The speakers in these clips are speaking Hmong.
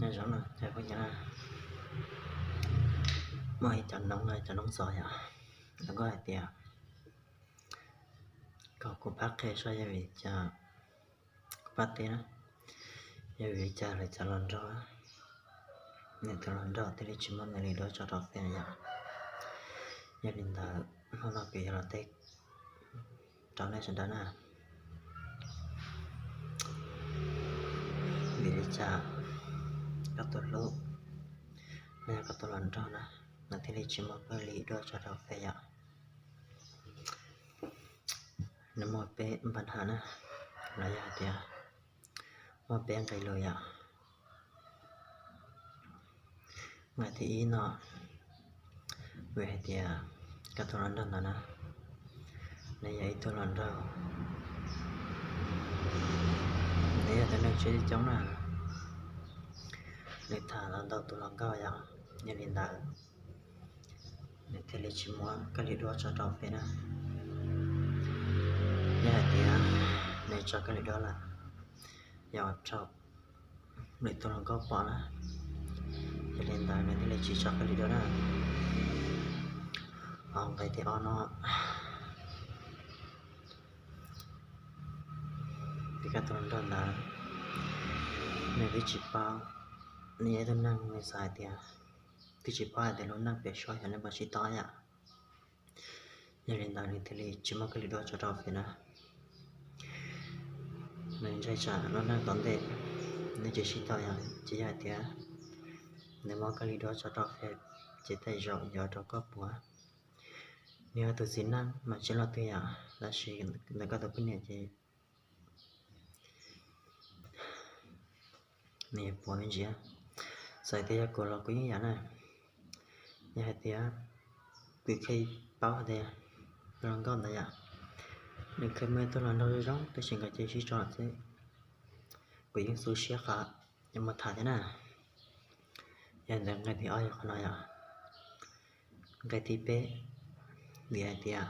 Nyob zoo na, muaj ib cov noob no, cov noob xov yom, lawv kuj hais tias kom kuv pab qhia saib yog vim li cas, kuv pab teb na, yog vim li cas lawv cov hluas nraug, nws tus hluas nraug thiaj li tsis muaj nws li duab tso rau Face yom. Yog li ntawd hnub no kuv yuav los teb rau nej sawv daws na, vim li cas koj tus hlub, los yog koj tus hluas nraug na, nws thiaj li tsis muaj koj li duab tso rau Face yom. Nws muaj peb npa nham na, los yog hais tias muaj peb nqe lus yom. Nqe thib ib no, vim hais tias koj tus hluas nraug ntawd na, nws yog ib tug hluas nraug, nws yog tus neeg siab coob na, nws tham los ntau tus hluas nkauj yom. Yog li ntawd nws thiaj li tsis muab koj li duab tso rau Face na. Yog hais tias nws tso koj li duab lawm, yog ua rau lwm tus hluas nkauj pom na, yog li ntawd nws thiaj li tsis tso koj li duab na. Ho nqe thib ob no, vim koj tus hluas nraug ntawd nws twb tsis paub, nws yog ib tug neeg nws xav hais tias, twb tsis paub hais tias lub neej pem suab xyov nws puas sib tau yom. Yog li ntawd nws thiaj li tsis muab koj li duab tso rau Face na. Nws ntshai tsam lub neej tom ntej nws tsis sib tau yom, ces yog hais tias nws muab koj li duab tso rau Face ces tej zaum yuav rau koj puas. Nws yog tus txiv neej mas tsis luaj twg yom, tab sis ntawm koj tus poj niam ces nws yuav puas me ntsis. Txawm tias yog kuv los kuv yeej yam na. Yog hais tias kuv kheev paub hais tias hluas nkauj ntawd yom, nws kheev muaj ib tug hluas nraug zoo zoo tab sis nkawd cia li sib tso lawm xwb, kuv yeej xu siab qhov yuav mus tham thiab na. Yog ntawd nqe thib ob yog qhov no yom. Nqe thib peb, vim hais tias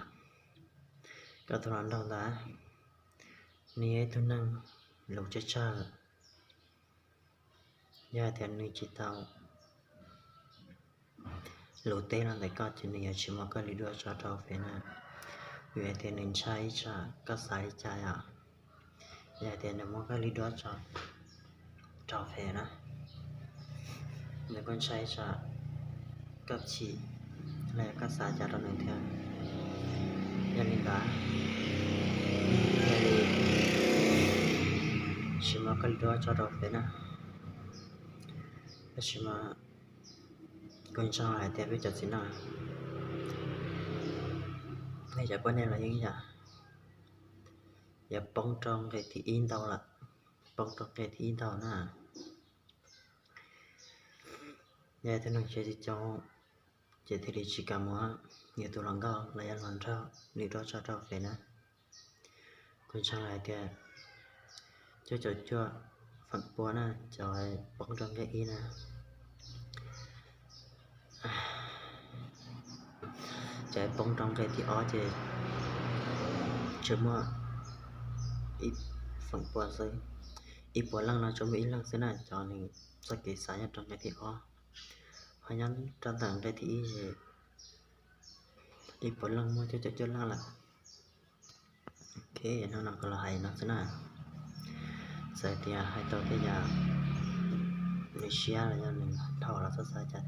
koj tus hluas nraug ntawd nws yog ib tug neeg lus tsawg tsawg. Yog hais tias nws tsis tau lus teb los ntawm koj ces nws yuav tsis muab koj li duab tso rau Face na. Vim hais tias nws ntshai tsam koj xav li cas yom. Yog hais tias nws muab koj li duab tso rau Face na, nws kuj ntshai tsam koj chim los yog koj xav cas rau nws thiab. Yog li ntawd thiaj li tsis muab koj li duab tso rau Face na. Tab sis mas kuv ntseeg hais tias peb cov txiv neej, nej cov poj niam los yeej yam, yuav poob rau nqe thib ib ntau lawm, poob rau nqe thib ib ntau na. Yog tus neeg siab tsis coob ces thiaj li tsis kam muab yus tus hluas nkauj los yog hluas nraug li duab tso rau Face na. Kuv ntseeg hais tias cuaj caum cuaj feem pua na cov poob rau nqe ib na. Cov poob rau nqe thib ob ces tsuas muaj ib feem pua xwb, ib puas leej no tsuas muaj ib leej xwb na cov nws txoj kev xav nyob rau nqe thib ob. Ho nyob rau ntawm nqe thib ib ces ib puas leej muaj cuaj caum cuaj leej lawm. Ok, hnub no kuv los hais no xwb na. Txawm tias hais tau tej yam nws siab los yog nws dhau los txhob xav cas